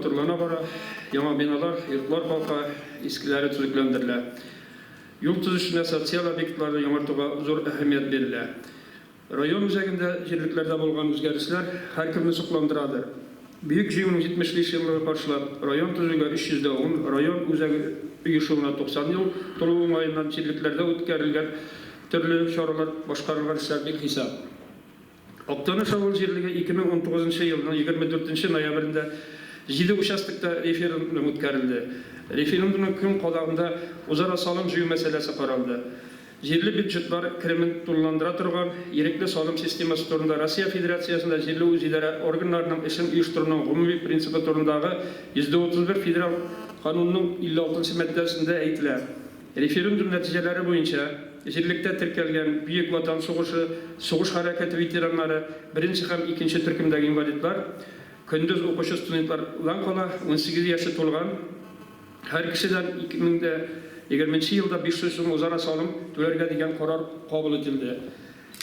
матурлана бара, яңа биналар, йортлар калка, искеләре төзекләндерелә. Юл төзелешенә, социаль объектларны яңартуга зур әһәмият бирелә. Район үзәгендә, җирлекләрдә булган үзгәрешләр һәркемне сокландырадыр. Бөек Җиңүнең 75 еллыгы каршылап, район төзүгә 310, район үзәге оешуына 90 ел тулу уңаеннан җирлекләрдә үткәрелгән төрле чаралар, башкарылган эшләр бихисап. Актаныш авыл җирлеге 2019 нчы елның 24 нче ноябрендә җиде участокта референдум үткәрелде. Референдумның көн кадагында үзара салым җыю мәсьәләсе каралды. Җирле бюджетлар керемен тулыландыра торган ирекле салым системасы турында Россия Федерациясендә җирле үзидарә органнарының эшен оештыруның гомуми принцибы турындагы 131 федераль канунның 56 нчы маддәсендә әйтелә. Референдум нәтиҗәләре буенча, җирлектә теркәлгән Бөек Ватан сугышы, сугыш хәрәкәте ветераннары, беренче һәм икенче төркемдәге инвалидлар, көндез укучы студентлардан кала, 18 яше тулган һәр кешедән 2020 нче елда 500 сум үзара салым түләргә дигән карар кабул ителде.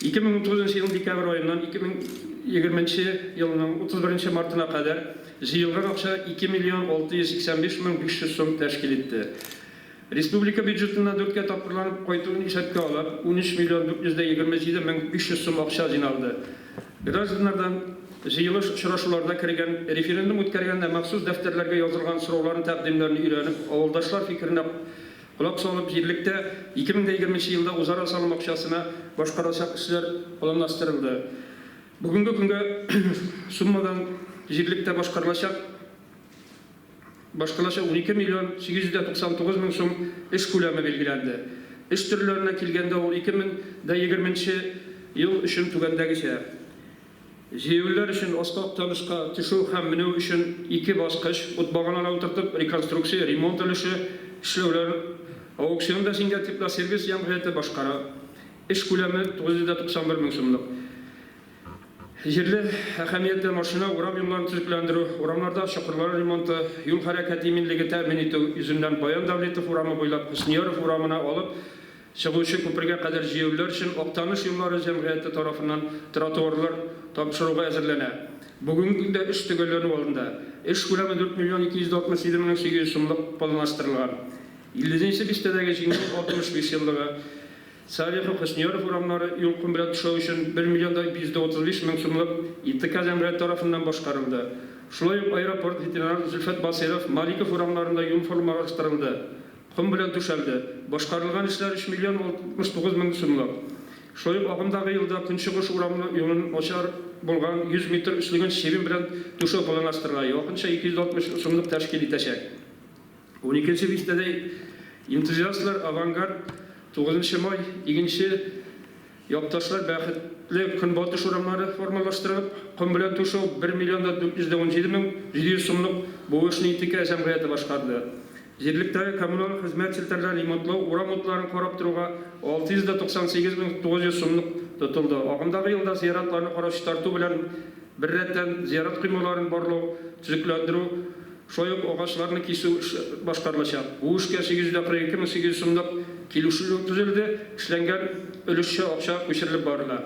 2019 нчы елның декабрь аеннан 2020 нче елның 31 нче мартына кадәр җыелган акча 2 миллион 685 мең 500 сум тәшкил итте. Республика бюджетына дүрткә тапкырланып кайтуын исәпкә алып, 13 миллион 427 мең 500 сум акча җыйналды. Гражданнардан җыелыш-очрашуларда кергән, референдум үткәргәндә махсус дәфтәрләргә язылган сорауларын-тәкъдимнәрне өйрәнеп, авылдашлар фикеренә колак салып, җирлектә 2020 нче елда үзара салым акчасына башкарылачак эшләр планлаштырылды. Бүгенге көнгә суммадан җирлектә башкарылачак. Башкалача 12 миллион 899 мең сум эш күләме билгеләнде. Эш төрләренә килгәндә, ул 2020 нче ел өчен түбәндәгечә, җәяүлеләр өчен аскы Актанышка төшү һәм менү өчен ике баскыч, ут баганалары утыртып, реконструкция, ремонт өлеше эшләүләрен аукционда җиңгән Теплосервис җәмгыяте башкара. Эш күләме 991 мең сумлык. Җирле әһәмиятле машина урам юлларын төзекләндерү, урамнарда чокырлар ремонты, юл хәрәкәте иминлеге тәэмин итү йөзеннән Баян Давлетов урамы буйлап Хөснияров урамына алып чыгучы күпергә кадәр җәяүлеләр өчен Актаныш юллары җәмгыяте тарафыннан тротуарлар тапшыруга әзерләнә. Бүгенге көндә эш төгәлләнү алдында. Эш күләме 4 миллион 267 мең 800 сумлык планлаштырылган. 50 нче бистәдәге Җиңүнең 65 еллыгы, Салихов, Хөснияров урамнары юл ком белән түшәү өчен 1 миллион да 535 мең сумлык ИТК җәмгыяте тарафыннан башкарылды. Шулай ук Аэропорт, Ветеринар, Зөлфәт Басыйров, Маликов урамнарында юл формалаштырылды, ком белән түшәлде. Башкарылган эшләр 3 миллион 69 мең сумлык. Шулай ук агымдагы елда Көнчыгыш урамы юлын начар булган 100 метр өслеген щебень белән түшәү планлаштырыла, якынча 260 сумлык тәшкил итәчәк. Уникенче бистәдә энтузиастлар Авангард, Тугызынчы май, Игенче, Якташлар, Бәхетле Көнбатыш урамнары формалаштырылып, ком белән түшәү 1 миллион да 417 мең 700 сумлык бу эшне ИТК җәмгыяте башкарды. Җирлектәге коммуналь хезмәт челтәрләрен ремонтлау, урам утларын карап торуга 698 мең 900 сумлык тотылды. Агымдагы елда зиратларны карау чистарту белән беррәттән, зират коймаларын барлау, төзекләндерү, Шулай ук агачларны кисү эше башкарылачак. Бу эшкә 842 мең 800 сумлык килешү төзелде, эшләнгән өлешчә акча күчерелеп барыла.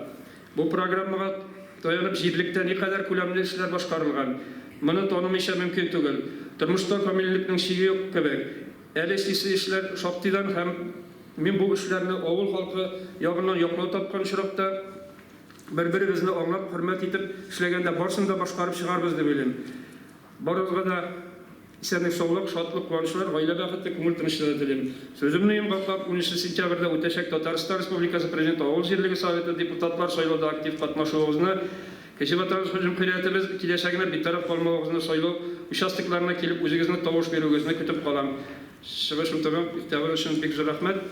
Бу программага таянып җирлектә никадәр күләмле эшләр башкарылган, моны танымыйча мөмкин түгел. Тормышта камиллекнең чиге юк кебек. Әле эшлисе эшләр шактыйдан һәм мин бу эшләрне авыл халкы ягыннан яклау тапкан очракта, бер-беребезне аңлап, хөрмәт итеп эшләгәндә барысын да башкарып чыгарбыз дип уйлыйм. Барыгызга да исәнлек-саулык, шатлык-куанычлар, гаилә бәхете, күңел тынычлыгы телим. Сүземне йомгаклап, унынчы сентябрьдә үтәчәк Татарстан Республикасы Президенты авыл җирлеге Советы депутатлар сайлауда актив катнашуыгызны, Кече Ватаныбыз җөмһүриятебез киләчәгенә битараф калмавыгызны, сайлау участокларына килеп үзегезнең тавыш бирүегезне көтеп калам. Чыгышым тәмам. Игътибар өчен бик зур рәхмәт.